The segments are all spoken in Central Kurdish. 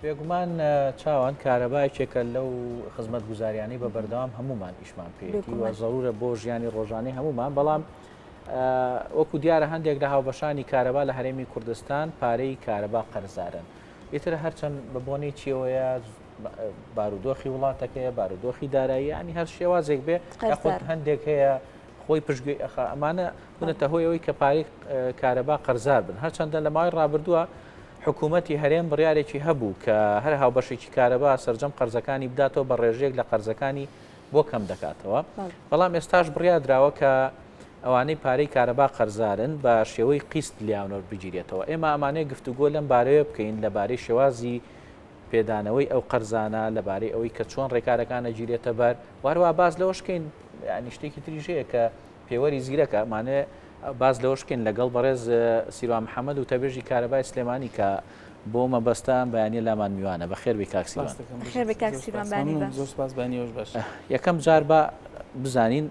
بێگومان چاوان کارەبا یەکێکە لەو خزمەتگوزاریانەی بە بەردەوام هەمومان ئیشمان پێیەتی و زەرورە بۆ ژیانی ڕۆژانەی هەمومان، بەڵام وەکو دیارە هەندێک لە هاوبەشانی کارەبا لە هەرێمی کوردستان پارەی کارەبا قەرزارن. ئیتر هەرچەند بە بۆنەی چیەوەیە بارودۆخی وڵاتەکەیە، بارودۆخی دارایی، ینی هەر شێوازێک بێ، یاخود هەندێک هەیە خۆی پشتگوێی ئەخا، ئەمانە بوونەتە هۆی ئەوەی کە پارەی کارەبا قەرزار بن. هەرچەندە لە ماوەی ڕابردووە حکوومەتی هەرێم بڕیارێکی هەبوو کە هەر هاوبەشێکی کارەبا سەرجەم قەرزەکانی بداتەوە بە ڕێژەیەک لە قەرزەکانی بۆ کەم دەکاتەوە، بەڵام ئێستاش بڕیار دراوە کە ئەوانەی پارەی کارەبا قەرزارن بە شێوەی قیست لیانۆر بگیرێتەوە. ئێمە ئەمانەیە گفتوگۆ لەم بارەیە بکەین لەبارەی شێوازی پێدانەوەی ئەو قەرزانە، لەبارەی ئەوەی کە چۆن ڕێکارەکان ئەگیرێتە بەر، و هەروەها باس لەوەش بکەین یانی شتێکی تریش هەیە کە پێوەری زیرەکە، ئەمانەیە باس لەوەش بکەین لەگەڵ بەڕێز سیروان محەممەد و تەبێژی کارەبای سلێمانی کە بۆ مەبەستە ئەم بەیانیە لامان میوانە. بەخێر بێی کاک سیروان. بەخێر بێی کاک سیروان، بەیانی باش. زۆر سپاس، بەیانی باش. یەکەم جار با بزانین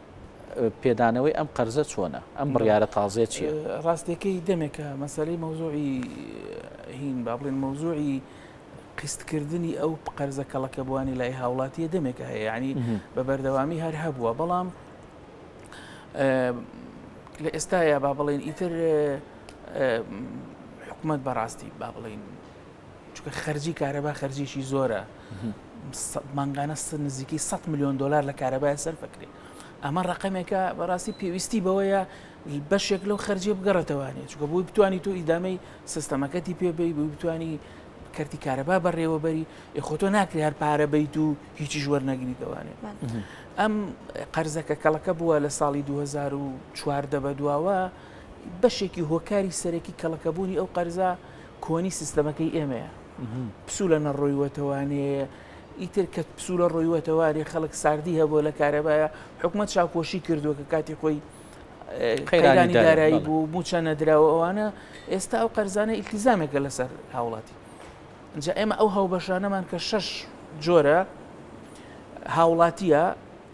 پێدانەوەی ئەم قەرزە چۆنە؟ ئەم بڕیارە تازەیە چییە؟ ڕاستیەکەی دەمێکە مەسەلەی مەوزوعی هین با بڵێن مەوزوعی قیستکردنی ئەو قەرزە کەڵەکەبووانی لای هاوڵاتیە دەمێکە هەیە، یعنی بە بەردەوامی هەر هەبووە، بەڵام لە ئێستایا با بڵێن ئیتر حکومەت بەڕاستی با بڵێن چونکە خەرجی کارەبا خەرجیشی زۆرە، مانگانە نزیکەی 100 میلیۆن دلار لە کارەبای سەرفەکرێ. ئەمە ڕقەمێکە بەڕاستی پێویستی بەوەیە بەشێک لەو خەرجیە بگەڕێتەوانێ، چونکە بۆی بتانی تۆ ئیدامەی سیستەمەکەتی پێ بی، بۆی بتانی کەرتی کارەبا بەڕێوەبەری، خۆ تۆ ناکرێ هەر پارە بیت و هیچیش وەرنەگریتەوانێ. ئەم قەرزەکە کەڵەکە بووە لە ساڵی 2014 بەدواوە، بەشێکی هۆکاری سەرەکی کەڵەکەبوونی ئەو قەرزە کۆنی سیستەمەکەی ئێمەیە. پسوولە نەڕۆیوەتەوانێ، ئیتر کە پسوولە ڕۆیوەتەوانێ خەڵک ساردی هەبووە لە کارەبایە، حکومەت چاوپۆشی کردووە کە کاتی خۆی قەیرانی دارایی بوو، موچە نەدراوە ئەوانە، ئێستا ئەو قەرزانە ئیلتیزامێکە لەسەر هاوڵاتی. اینجا ئێمە ئەو هاوبەشانەمان کە شەش جۆرە هاوڵاتیە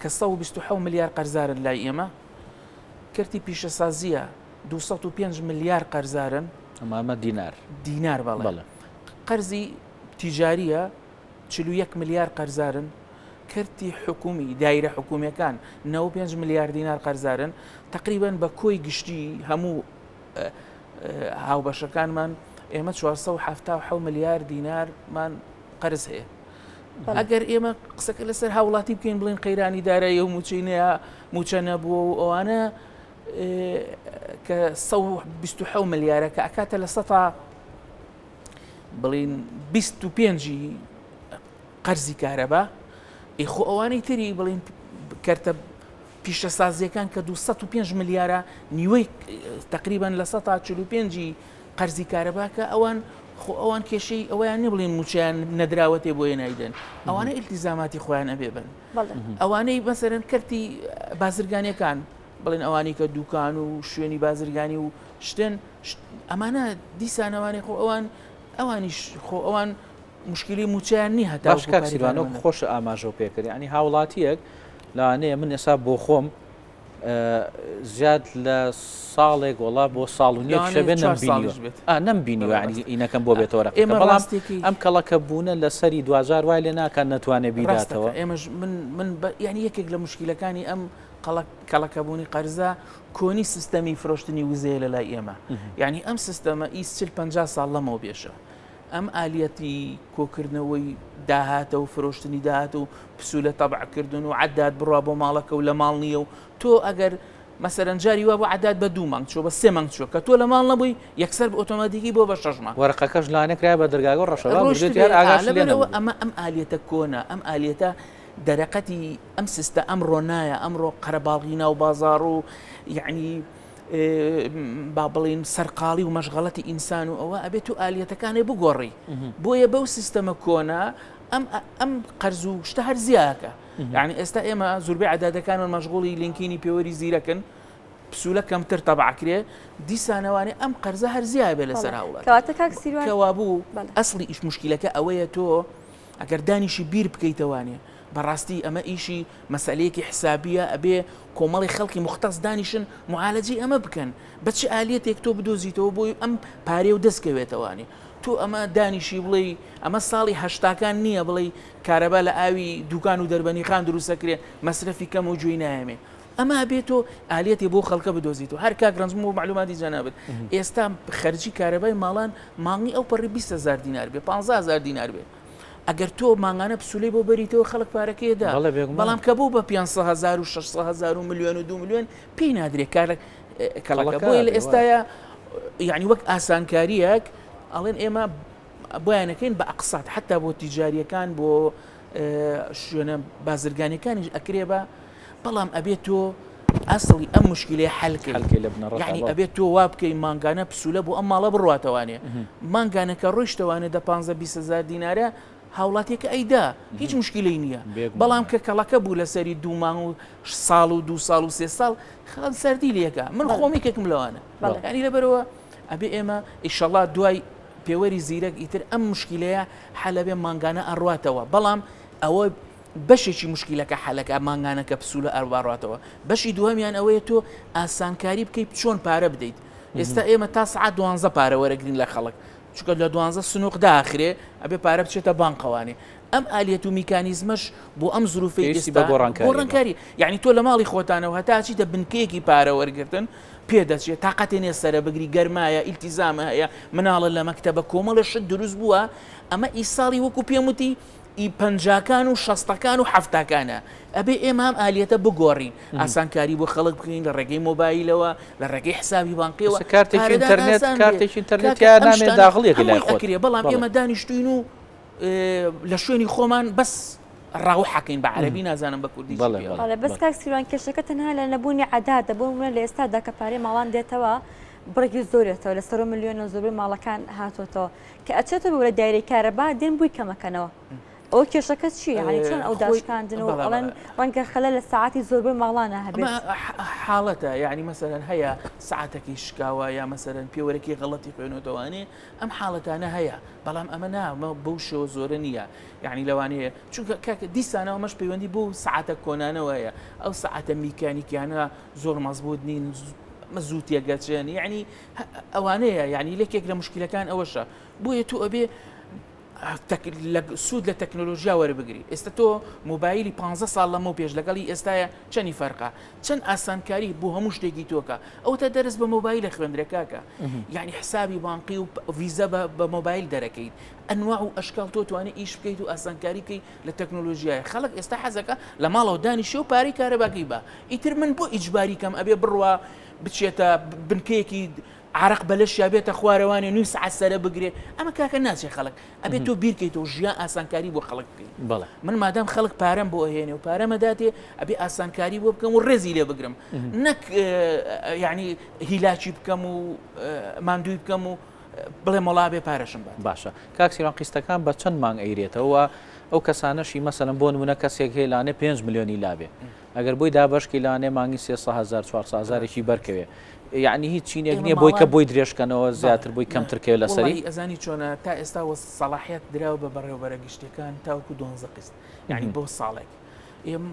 کە 129 ملیار قەرزارن لای ئێمە، کەرتی پیشەسازیە 205 ملیار قەرزارن. ئەمامە دینار. دینار بەڵێ. قەرزی تیجاریە 41 ملیار قەرزارن. کەرتی حکومی دایرە حکومیەکان 95 ملیار دینار قەرزارن. تقریبا بە کۆی گشتی هەموو هاوبەشەکانمان ئێمە 477 ملیار دینارمان قەرز هەیە. ئەگەر ئێمە قسەکە لەسەر هاوڵاتی بکەین بڵێن قەیرانی دارایی و موچەی نەیە موچە نەبووە و ئەوانە کە 129 ملیارە کە ئەکاتە لە سەتا بڵین 25 قەرزی کارەبا، ئێ خۆ ئەوانەی تری بڵین کەرتە پیشەسازیەکان کە 205 ملیارە نیوەی تقریبا لە سەتا 45 قەرزی کارەباکە، ئەوان خۆ ئەوان کێشەی ئەویان نیە بڵێن موچەیان نەدراوەتێ بۆیە نایدەن، ئەوانە ئیلتیزاماتی خۆیان ئەبێ بن. ئەوانەی مەسەرەن کەرتی بازرگانیەکان بڵێن ئەوانەی کە دوکان و شوێنی بازرگانی و شتن ئەمانە دیسانەوانێ خۆ ئەوان ئەوانیش خۆ ئەوان مشکلی موچەیان نییە هەتا باش کاک سیروان وەک خۆش ئاماژەو پێکرد یعنی هاوڵاتیەک لەوانەیە من ئێستا بۆ خۆم زیاد لە ساڵێک وڵا بۆ ساڵ و نیە شەبێ نەمبینیوە ینی ئینەکەم بۆ بێتەوە ئێمە بەڵام ئەم کەڵەکە بوونە لەسەری دوجار وای لێ ناکات نەتوانێ بیداتەوە. ئێمەش من من یعنی یەکێک لە مشکلەکانی ئەم کەڵەکەبوونی قەرزە کۆنی سیستەمی فرۆشتنی وزەیە لە لای ئێمە، یعنی ئەم سیستەمە ئی 40 50 ساڵ لەمەوە پێشە ئەم ئالیەتی کۆکردنەوەی داهاتە و فرۆشتنی داهات و پسولە تەبعکردن و عەداد بڕوا بۆ ماڵەکە و لە ماڵ نییە و تۆ ئەگەر مەسەرەن جاری وا بۆ عەداد بە دوو مانگ چووە بە سێ مانگ چووە کە تۆ لە ماڵ نەبووی یەکسەر بە ئۆتۆماتیکی بۆ بە شەش مانگ. وەرەقەکەش لانە کرایە بە دەرگاکە و ڕەشەبا بردوێتی هەر ئاگاشت لێ نەبوو. ئەمە ئەم ئالیەتە کۆنە، ئەم ئالیەتە دەرەقەتی ئەم سیستە ئەمڕۆ نایە، ئەمڕۆ قەرەباڵغی ناو بازاڕ و یەعنی با بڵێین سەرقاڵی و مەشغەڵەتی ئینسان و ئەوە ئەبێت تو ئالیەتەکانێ بگۆڕی، بۆیە بەو سیستەمە کۆنە ئەم ئەم قەرز و شتە هەر زیاکە. یعنی ئێستا ئێمە زوربەی عەدادەکانمان مەشغوڵی لینکینی پێوەری زیرەکن، پسولە کەمتر تەبعکرێ، دیسانەوانێ ئەم قەرزە هەر زیایە بێ لەسەر هاوڵاتی. کەواتە کاک سیروان کەوابوو ئەسڵی ئیش مشکلەکە ئەوەیە تۆ ئەگەر دانیشی بیر بکەیتەوانێ بەڕاستی ئەمە ئیشی مەسەلەیەکی حسابیە، ئەبێ کۆمەڵی خەڵکی موختەس دانیشن معالەجەی ئەمە بکەن، بە چ ئالیەتێک تۆ بدۆزیتەوە بۆی ئەم پارەیە و دەست کەوێتەوانێ. تۆ ئەمە دانیشی بڵێی ئەمە ساڵی هەشتاکان نییە بڵێی کارەبا لە ئاوی دوکان و دەربەنیخان دروستەکرێ مەسرەفی کەم و گوێی نایەمێ. ئەمە ئەبێ تۆ ئالیەتێ بۆ خەڵکە بدۆزیتەوە. هەر کاک ڕەنج بۆ مەعلوماتی جەنابت ئێستا خەرجی کارەبای ماڵان مانگی ئەو پەڕی 20 هەزار دینار بێ 15 هەزار دینار بێ. ئەگەر تۆ مانگانە پسولەی بۆ بەریتەوە خەڵک پارەکەی دا. بەڵێ بێگومان. بەڵام کە بوو بە 500 هەزار و 600 هەزار و ملیۆن و 2 ملیۆن پێی نادرێ کارە کەڵەکە. کەڵەکە بۆیە لە ئەبێ، وایە. ئێستایا یعنی وەک ئاسانکارییەک ئەڵێن ئێمە بۆیانەکەین بە ئەقسات حتا بۆ تیجاریەکان بۆ شوێنە بازرگانیەکانیش ئەکرێ بە بەڵام ئەبێ تۆ ئەسڵی ئەم مشکلەیە حەلکەی حەلکەی لە بنەڕەتا یعنی بەڵێ. ئەبێ تۆ وا بکەی مانگانە پسولە بۆ ئەم ماڵە بڕواتەوانێ مانگانە کە ڕۆیشتەوانێ دە 15 20 هەزار دینارە هاوڵاتیەکە ئەیدا هیچ مشکلەی نییە بێگومان. بەڵام کە کەڵەکە بوو لەسەری دوو مانگ و ساڵ و دوو ساڵ و سێ ساڵ خەڵک سەردی لێکا من بەڵێ. خۆم یەکێکم لەوانە بەڵێ. یعنی لەبەرەوە ئەبێ ئێمە ئیشەڵا دوای پێوەری زیرەک ئیتر ئەم مشکلەیە حەلەبێ مانگانە ئەڕواتەوە بەڵام ئەوە بەشێکی مشکلەکە حەلەکە مانگانەکە پسوولە ئەرباڕاتەوە بەشی دووەمیان ئەوەیە تۆ ئاسانکاری بکەیت چۆن پارە بدەیت ئێستا ئێمە تا سعات دوانزە پارە وەرەگرین لە خەڵک چونکە لە دوانزە سنوق داخرێ ئەبێ پارە بچێتە بانقەوانێ ئەم ئالیەت و میکانیزمەش بۆ ئەم زروفەی پێویستی بە ئێستا گۆڕانکاریە. گۆڕانکاری یعنی تۆ لە ماڵی خۆتانەوە هەتا ئەچیتە بنکەیەکی پارە وەرگرتن پێ دەچێت تاقەتێ نیە سەرە بگری گەرمایە ئیلتیزامە هەیە مناڵە لە مەکتەبە کۆمەڵە شت دروست بووە ئەمە ئیساڵی وەکو پێم وتی ئی پەنجاکان و شەستەکان و حەفتاکانە ئەبێ ئێمە ئەم ئالیەتە بگۆڕین ئاسانکاری بۆ خەڵک بکەین لە ڕێگەی مۆبایلەوە لە ڕێگەی حسابی بانقیەوە ئێستا کارتێکی پارەدان ئینتەرنێت ئاسان بێ. کارتێکی ئینتەرنێت کاکە یا ئەم نامێ شتانە داغڵیەکە لای هەمووی خۆت. ئەکرێ بەڵام بەڵێ. ئێمە دانیشتوین و لە شوێنی خۆمان بەس ڕاوحەکەین بە عەرەبی نازانم بە کوردی چی بەڵێ، پێ بەڵێ. ئەڵێن. بەڵێ بەس کاک سیروان کێشەکە تەنها لە نەبوونی عەدادە بۆ نمونە لە ئێستادا کە پارەی ماڵان دێتەوە بڕێکی زۆرێتەوە لە سەرۆ ملیۆنەوە زۆربەی ماڵەکان هاتۆتەوە کە ئەچێتەوە لە دایرەی کارەبا دێن بووی کەمەکەنەوە ئەوە کێشەکە چییە یعنی چۆن ئەو خۆی داشکاندن و بەڵێ ئەڵێن بەڵێ. ڕەنگە خەلە لە سەعاتی زۆربەی ماڵانە ئەمە هەبێت حاڵەتە یعنی مەسەلەن هەیە سەعاتەکەی شکاوە یا مەسەلەن پێوەرەکەی غەڵەتی خوێنۆتەوانێ ئەم حاڵەتانە هەیە بەڵام ئەمە نا ئەمە بەو شێوە زۆرە نییە یعنی لەوانەیە چونکە کاکە دیسانەوە ئەمەش پەیوەندی بەو سەعاتە کۆنانەوە هەیە ئەو سەعاتە میکانیکیانە زۆر مەزبوط نین مە زوو تێگەچێن یعنی ئەوانەیە یعنی لەکێک لە مشکلەکان ئەوەشە بۆیە تۆ ئەبێ سوود لە تەکنۆلۆژیا وەربگری ئێستا تۆ مۆبایلی 15 ساڵ لەمەو پێش لەگەڵی ئێستاە چەنی فەرقە چەند ئاسانکاری بۆ هەموو شتێکی تۆکە ئەو تا دەرس بە مۆبایل لە خوێندرێ کاکە یعنی حسابی بانقی و ڤیزە بە مۆبایل دەرەکەیت ئەنواع و ئەشکال تۆ توانی ئیش بکەیت و ئاسانکاری بکەیت لە تەکنۆلۆژیای خەڵک ئێستا حەزەکە لە ماڵەوە دانیشێ و پارەی کارەباکەی بە ئیتر من بۆ ئیجباری کەم ئەبێ بڕوا بچێتە بنکەیەکی عرق بەلەشیا بێتە خوارەوانێ نوی سەعات سەرە بگرێ ئەمە کاکە ناچێ خەڵک ئەبێ تۆ بیرکەیتەوە ژیان ئاسانکاری بۆ خەڵک بکەی بەڵێ. من مادام خەڵک پارەم بۆ ئەهێنێ و پارەمەداتێ ئەبێ ئاسانکاری بۆ بکەم و ڕێزی لێ بگرم نەک یعنی هیلاکی بکەم و ماندووی بکەم و بڵێ مەڵا بێ پارەشم بات. باشە کاک سیروان قیستەکان بە چەند مانگ ئەیرێتەوە ئەو کەسانەشی مەسەلەن بۆ نمونە کەسێک هەیە لانێ 5 ملیۆنی لابێ ئەگەر بۆی دابەشکەی لانێ مانگی 300 هەزار 400 هەزارێکی بەرکەوێ یعنی هیچ چینێک نییە بۆی کە بۆی درێژکەنەوە زیاتر بۆی کەمتر کەوێ لەسەری وەڵی ئەزانی چۆنە تا ئێستا وە سەڵاحیەت دراوە بە بەڕێوەبەرە گشتیەکان تاوەکو دوانزە قیست یعنی بۆ ساڵێک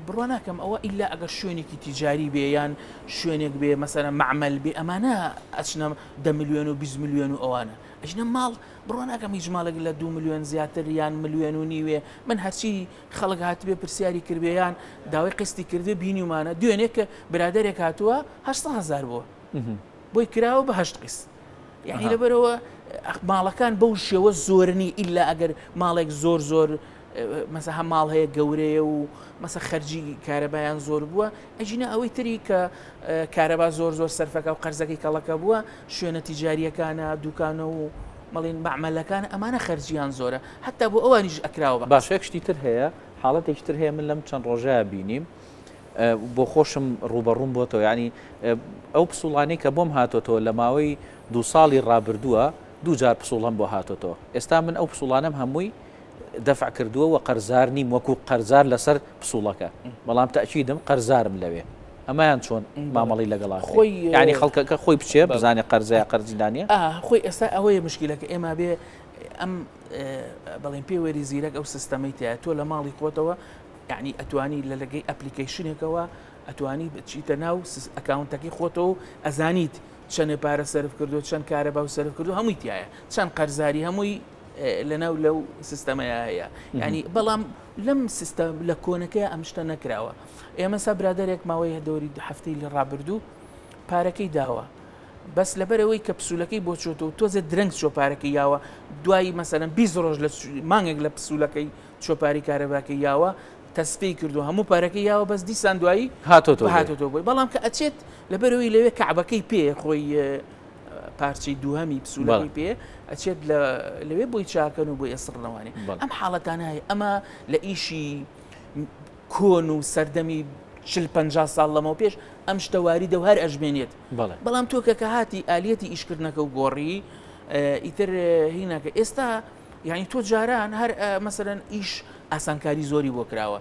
بڕوا ناکەم ئەوە ئیلا ئەگەر شوێنێکی تیجاری بێ یان شوێنێک بێ مەسەلەن مەعمەل بێ ئەمانە ئەچنە دە ملیۆن و 20 ملیۆن و ئەوانە ئەژنە ماڵ بڕوا ناکەم هیچ ماڵێک لە دو ملیۆن زیاتر یان ملیۆن و نیوێ من هەرچی خەڵک هاتبێ پرسیاری کردبێ یان داوای قستی کردبێ بینیومانە دوێنێ کە برادەرێک هاتووە 800 هەزار بووە بۆی کراوە بە هەشت قیست یعنی لەبەرەوە ماڵەکان بەو شێوە زۆرنی ئیلا ئەگەر ماڵێک زۆر زۆر مەسە هەم ماڵ هەیە گەورەیە و مەسە خەرجی کارەبایان زۆر بووە ئەجینا ئەوەی تری کە کارەبا زۆر زۆر سەرفەکە و قەرزەکەی کەڵەکە بووە شوێنە تیجاریەکانە دوکانە و مەڵین مەعمەلەکان ئەمانە خەرجیان زۆرە حتا بۆ ئەوانیش ئەکراوە بە باشە یەک شتی تر هەیە حاڵەتێکی تر هەیە من لەم چەند ڕۆژەیە بینیم بۆ خۆشم ڕووبەڕووم بۆتەوە یعنی ئەو پسوڵانەی کە بۆم هاتۆتەوە لە ماوەی دوو ساڵی ڕابردووە دوو جار پسوڵەم بۆ هاتۆتەوە ئێستا من ئەو پسوڵانەم هەمووی دەفع کردووە و قەرزار نیم وەکو قەرزار لەسەر پسوڵەکە بەڵام تەئکیدم قەرزارم لەوێ ئەمەیان چۆن مامەڵەی لەگەڵا خۆی یعنی خەڵکەکە خۆی بچێ بزانێ قەرزە یا قەرزی دانیە خۆی ئێستا ئەوەیە مشکلەکە ئێمە بێ ئەم بەڵێن پێوەری زیرەک ئەو سیستەمەی تایە تۆ لە ماڵی خۆتەوە یعنی ئەتوانی لە لەگەی application ێکەوە ئەتوانی بچیتە ناو account ەکەی خۆتەوە و ئەزانیت چەنێ پارە سەرف کردو چەند کارەبا و سەرف کردو هەمووی تایە چەند قەرزاری هەمووی لەناو لەو سیستەمەیە هەیە ینی بەڵام لەم سیستەم لە کۆنەکەی ئەم شتە نەکراوە ئێمە سا برادێک ماوەی دەوری هەفتەی لە ڕابردوو پارەکەی داوە بەس لەبەرەوەی کە پسولەکەی بۆ چۆتەوە تۆزێ درەنگ چۆ پارەکەی یاوە دوایی مەسەلەن 20 ڕۆژ لە مانگێک لە پسولەکەی چۆپاری کارەباکەی یاوە تەسفی کردو هەموو پارەکەی یاوە بەس دیسان دوایی هاتۆتەوە هاتۆتەوە بۆی بەڵام کە ئەچێت لەبەرەوەی لەوێ کەعبەکەی پێ خۆی پارچەی دووهەمی پسولەکەی پێ ئەچێت لەوێ بۆی چاکەن و بۆی ئەسڕنەوانێ ئەم حاڵەتانە هەیە ئەمە لە ئیشی کۆن و سەردەمی چل 50 ساڵ لەمەو پێش ئەم شتە واریدە و هەر ئەژمێنێت بەڵام تۆ کە کە هاتی ئالیەتی ئیشکردنەکە و گۆڕی ئیتر هینەکە ئێستا یعنی تۆ جاران هەر مەسەرەن ئیش ئاسانکاری زۆری بۆ کراوە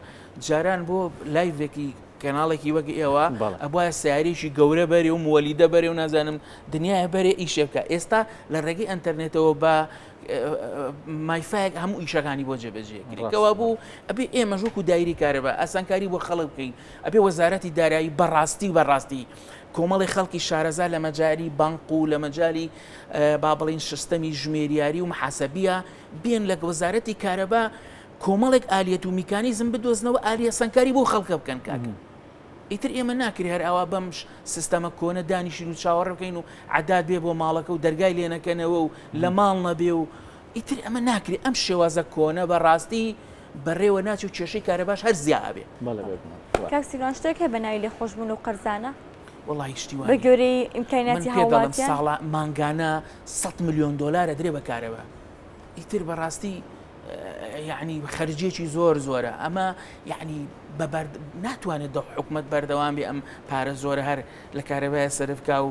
جاران بۆ لایڤێکی کەناڵێکی وەک ئێوە ئەبواە سیارێکی گەورە بەرێ و موەلیدە بەرێ و نازانم دنیاە بەرێ ئیشێ بکە ئێستا لە ڕێگەی ئەتەرنێتەوە بە مایفایەک هەموو ئیشەکانی بۆ جێبەجێکەوە بوو ئەبێ ئێمە وەکو دایری کارەبا ئاسانکاری بۆ خەڵک بکەین ئەبێ وەزارەتی دارایی بەڕاستی و بەڕاستی کۆمەڵی خەڵکی شارەزا لە مەجاری بانق و لە مەجای با بڵین سیستەمی ژمێریاری و محاسبیە بێن لە وەزارەتی کارەبا کۆمەڵێک ئالیەت و میکانیزم بدۆزنەوە ئالیە سەنکاری بۆ خەڵکە بکەن کاک ئیتر ئێمە ناکرێ هەر ئاوا بەم سیستەمە کۆنە دانیشین و چاوەڕێ بکەین و عەداد بێ بۆ ماڵەکە و دەرگای لێ نەکەنەوە و لە ماڵ نەبێ و ئیتر ئەمە ناکرێ ئەم شێوازە کۆنە بە ڕاستی بەڕێوە ناچێ و کێشەی کارەباش هەر زیا ئەبێ. بەڵێ بێگومان. کاک سیروان شتێک هەیە بە ناوی لێخۆشبوون لەو قەرزانە؟ وەڵاهی شتی وا بە نییە. گوێرەی من ئیمکانیاتی پێت دەڵێم هاوڵاتیان؟ ساڵە مانگانە سەت ملیۆن دۆلار ئەدرێ بە کارەبا ئیتر بەڕاستی یەعنی خەرجیەکی زۆر زۆرە ئەمە یەعنی بە بەرد ناتوانێت دە حکومەت بەردەوام بێ ئەم پارە زۆرە هەر لە کارەبایە سەرف کا و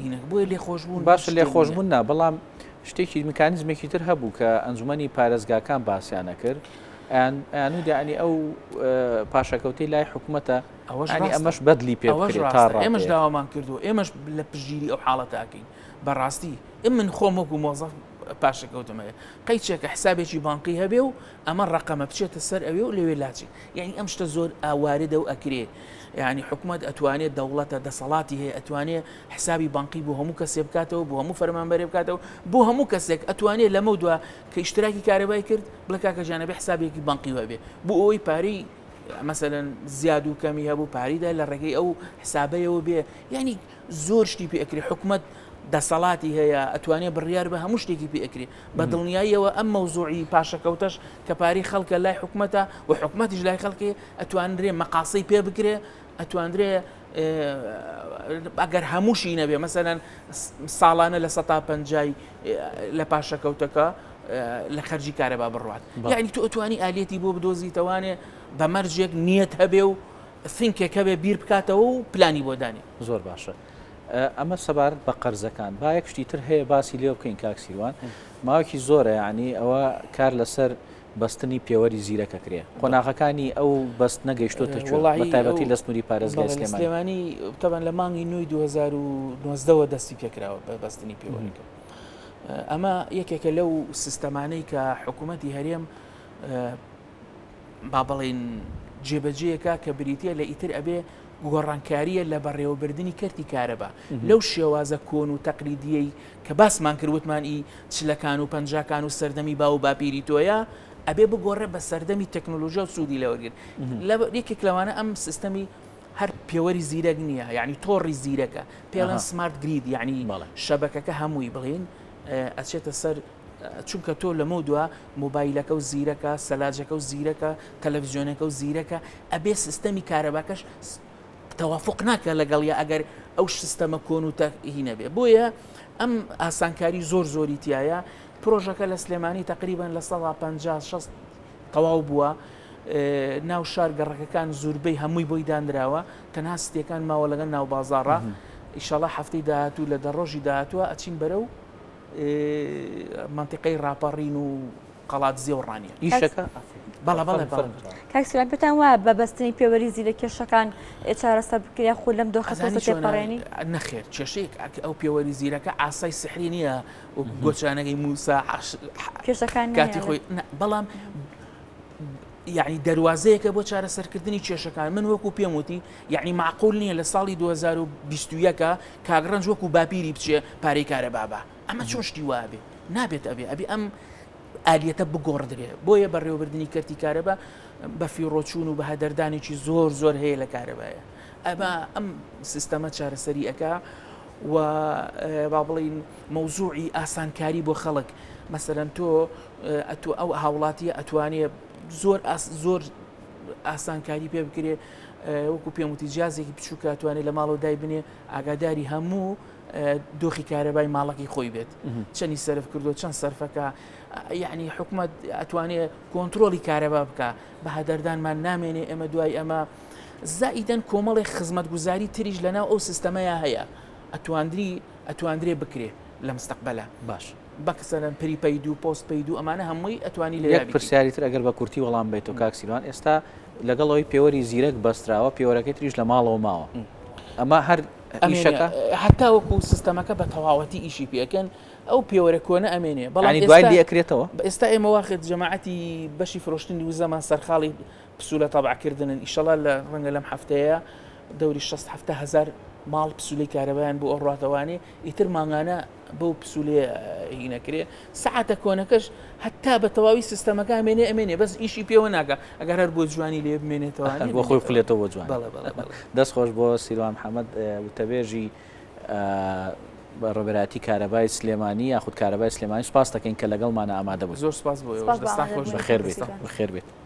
هینەک بۆیە لێخۆشبوون باشە شتێک نییە. لێخۆشبوون نا بەڵام شتێکی میکانیزمێکی تر هەبوو کە ئەنجومەنی پارێزگاکان باسیان ئەکرد ئەیان ئەیانوت یەعنی ئەو پاشەکەوتەی لای حکومەتە ئەوەش یەعنی ڕاستە ئەمەش بەدلی پێ ئەوەش بکرێت تا ڕاستە ئێمەش ڕادەیەک. داوامان کردووە ئێمەش لە پشتگیری ئەو حاڵەتە ئەکەین بەڕاستی من خۆم وەکو مۆزەف پاشەکەوتم هەیە قەیچێکە حسابێکی بانقی هەبێ و ئەمە ڕقەمە بچێتە سەر ئەوێ و لەوێ لاچێ یعنی ئەم شتە زۆر ئاواردە و ئەکرێ یعنی حکوومەت ئەتوانێت دەوڵەتە دەسەڵاتی هەیە ئەتوانێ حسابی بانقی بۆ هەموو کەسێ بکاتەوە بۆ هەموو فەرمانبەرێ بکاتەوە بۆ هەموو کەسێک ئەتوانێت لەمە دوا کە ئیشتراکی کارەبای کرد بڵێ کاکە ژیانە بێ حسابێکی بانقی هەبێ بۆ ئەوەی پارەی مەسەلەن زیاد و کەمی هەبوو پاریدا لە ڕێگەی ئەو حسابەیەوە بێ یعنی زۆر شتی پێ ئەکرێ حکومەت دەسەڵاتی هەیە ئەتوانێ بڕیار بە هەموو شتێکی پێ ئەکرێ بە دڵنیاییەوە ئەم مەوزوعی پاشەکەوتەش کە پارەی خەڵکە لای حکومەتە و حکومەتیش لای خەڵکی ئەتوانرێ مەقاسەی پێ بکرێ ئەتواندرێ ئەگەر هەمووشی نەبێ مەسەلەن ساڵانە لە سەتا پەنجای لە پاشەکەوتەکە لە خەرجی کارەبا بڕوات یعنی تۆ ئەتوانی ئالیەتی بۆ بدۆزیتەوانێ بە مەرجێک نیەت هەبێ و ثینکێک هەبێ بیر بکاتەوە و پلانی بۆ دانێ. زۆر باشە ئەمە سەبارەت بە قەرزەکان با یەک شتی تر هەیە باسی لێ بکەین کاک سیروان ماوەکی زۆرە یعنی ئەوە کار لەسەر بەستنی پێوەری زیرەک ئەکرێ قۆناغەکانی ئەو بەست نەگەیشتۆتە کوێ بە تایبەتی لە سنووری پارێزگای سلێمانی؟ سلێمانی تەبەن لە مانگی نوێی 2019ەوە دەستی پێکراوە بە بەستنی پێوەرەکە ئەمە یەکێکە لەو سیستەمانەی کە حکوومەتی هەرێم با بڵێین جێبەجێیەکە کە بریتیە لە ئیتر ئەبێ گۆڕانکاریە لە بەڕێوەبردنی کەرتی کارەبا لەو شێوازە کۆن و تەقلیدیەی کە باسمان کرد وتمان ئی چلەکان و پەنجاکان و سەردەمی باو و باپیری تۆیە ئەبێ بگۆڕێ بە سەردەمی تەکنۆلۆژیا و سوودی لەوەرگر لە یەکێک لەوانە ئەم سیستەمی هەر پێوەری زیرەک نییە یعنی تۆڕی زیرەکە پێڵەن smart grid یعنی شەبەکەکە هەمووی بڵین ئەچێتە سەر چونکە تۆ لەمەو دوا مۆبایلەکە و زیرەکە، سەلاجەکە و زیرەکە، تەلەفزیۆنەکە و زیرەکە، ئەبێ سیستەمی کارەباکەش تەوافق ناکە لەگەڵیا ئەگەر ئەو سیستەمە کۆن و هی نەبێ. بۆیە ئەم ئاسانکاری زۆر زۆری تایە. پرۆژەکە لە سلێمانی تقریبان 50% 60 تەواو بووە. ناو شار گەڕەکەکان زوربەی هەمووی بۆی دانراوە تەنها ستیەکان ماوە لەگەڵ ناو بازاڕە ئیشەڵا هەفتەی داهاتوو لە دە ڕۆژی داهاتووە ئەچین بەرەو مەنتیقەی ڕاپەڕین و قەڵادزێ و ڕانیە. ئیشەکە بەڵێ بەڵێ بەڵێ. کاک سۆران پێتان وایە بە بەستنی پێوەری زیرەک کێشەکان چارەسەر بکرێ یاخود لەم دۆخە ئەزانی تۆزە چۆنە تێپەڕێنی؟ نەخێر کێشەیەک ئەو پێوەری زیرەکە ئاسای سحری نییە وەکو گۆچانەکەی موسا کێشەکان کاتی نایەڵێ. خۆی نا بەڵام. یەعنی دەروازەیەکە بۆ چارەسەرکردنی کێشەکان، من وەکو پێم وتی یەعنی مەعقول نییە لە ساڵی 2021 کاک ڕەنج وەکو باپیری بچێ پارەی کارەبا با، ئەمە چۆن شتی وا ئەبێ؟ نابێت ئەبێ ئەبێ ئەم ئالیەتە بگۆڕدرێ، بۆیە بەڕێوەبردنی کەرتی کارەبا بە فیڕۆچوون و بە هەدەردانێکی زۆر زۆر هەیە لە کارەبایە، ئەمە ئەم سیستەمە چارەسەری ئەکا و با بڵێین مەوزوعی ئاسانکاری بۆ خەڵک مەسەلەن تۆ ئەتو ئەو هاوڵاتیە ئەتوانێ زۆر زۆر ئاسانکاری پێ بکرێ وەکو پێم وتی جیازێکی بچووکە توانێت لە ماڵەوە دای بنێ ئاگاداری هەموو دۆخی کارەبای ماڵەکەی خۆی بێت چەنی سەرف کردو چەند سەرفەکە یعنی حکومت ئەتوانێ کۆنتترۆلی کارەبا بکە بە هەدەردانمان نامێنێ ئێمە دوای ئەمە زائیدەن کۆمەڵێک خزمەتگوزاری تریش لەناو ئەو سیستەمەیا هەیە ئەتواندری ئەتواندرێ بکرێ لە مستەقبەلا. باش. مەسەلەن prepaid و postpaid و ئەمانە هەمووی ئەتوانی لەویا یەک بیکەی. پرسیاری تر ئەگەر بە کورتی وەڵام بەیتەوە کاک سیروان، ئێستا لەگەڵ ئەوەی پێوەری زیرەک بەستراوە، پێوەرەکەی تریش لە ماڵەوە ماوە. ئەمە هەر ئەمێنێ ئیشەکە؟ هەتا وەکوو سیستەمەکە بە تەواوەتی ئیشی پێ ئەکەن ئەو پێوەرە کۆنە ئەمێنێ بەڵام یانی دوای ئێستا لێ ئەکرێتەوە؟ ئێستا ئێمە واخت جەماعەتی بەشی فرۆشتنی وزەمان سەرقاڵی پسولە تەبع کردنن ئیشەڵا لە ڕەنگە لەم هەفتەیە دەوری 6 هەزار ماڵ پسولەی کارەبایان بۆ ئەڕاتەوانێ ئیتر مانگانە بەو پسولەیە هینەکرێ سەعاتە کۆنەکەش هەتا بە تەواوی سیستەمەکە ئەمێنێ ئەمێنێ بەس ئیشی پێوە ناکە ئەگەر هەر بۆ جوانی لێ بمێنێتەوە بۆ خۆی بخولێتەوە بۆ جوانی بەڵێ بەڵێ بەڵێ. دەست خۆش بۆ سیروان محەمەد وتەبێژی بەڕێوەبەرایەتی کارەبای سلێمانی یاخود کارەبای سلێمانی سوپاس دەکەین کە لەگەڵمانە ئامادە بوویت. زۆر سوپاس بۆ ئێوەش سوپاس بۆ دەستان خۆش ئامادەبوونی بێت. بەخێر بێیت سیروان. بەخێر بێیت.